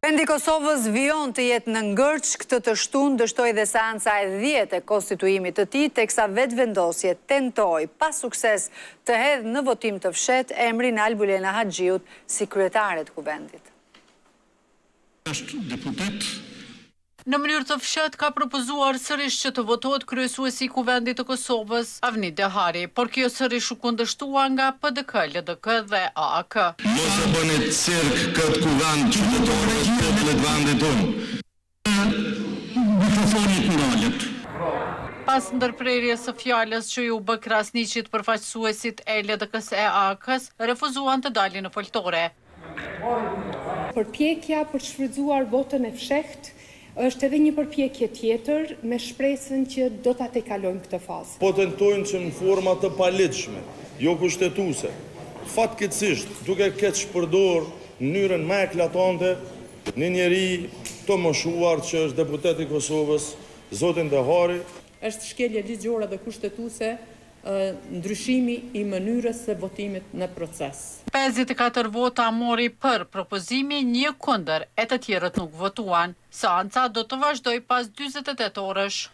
Kuvendi i Kosovës vijon të jetë në ngërç, këtë të shtunë dështoi dhe seanca e dhjetë e konstituimit të tij, teksa Vetëvendosje tentoi pa sukses të hedhë në votim të fshehtë emrin e Albulena Haxhiut si kryetare të Kuvendit. Është deputet Në mënyrë të fshehtë ka propozuar sërish që të votohet kryesuesi i Kuvendit të Kosovës, Avni Dehari, por kjo sërish u kundërshtua nga PDK, LDK dhe AAK. Mos e bëni cirk këtë kuvend qytetarëve të popullit vendit tonë. Mikrofoni të ndalet. Pas ndërprerjes së fjalës që iu bë Krasniqit përfaqësuesit e LDK-së e AAK-së refuzuan të dalin në foltore. Përpjekja për të shfrytëzuar votën e fshehtë është edhe një përpjekje tjetër me shpresën që do ta tejkalojmë këtë fazë. Po tentojnë që në forma të paligjshme, jo kushtetuese, fatkeqësisht duke keqpërdorë në mënyrën më eklatante një njeri të moshuar që është deputet i Kosovës, zotin Dehari, Është shkelje ligjore dhe kushtetuese ndryshimi i mënyrës së votimit në proces. 54 vota mori për propozimin, një kundër, e të tjerët nuk votuan. Seanca do të vazhdojë pas 48 orësh.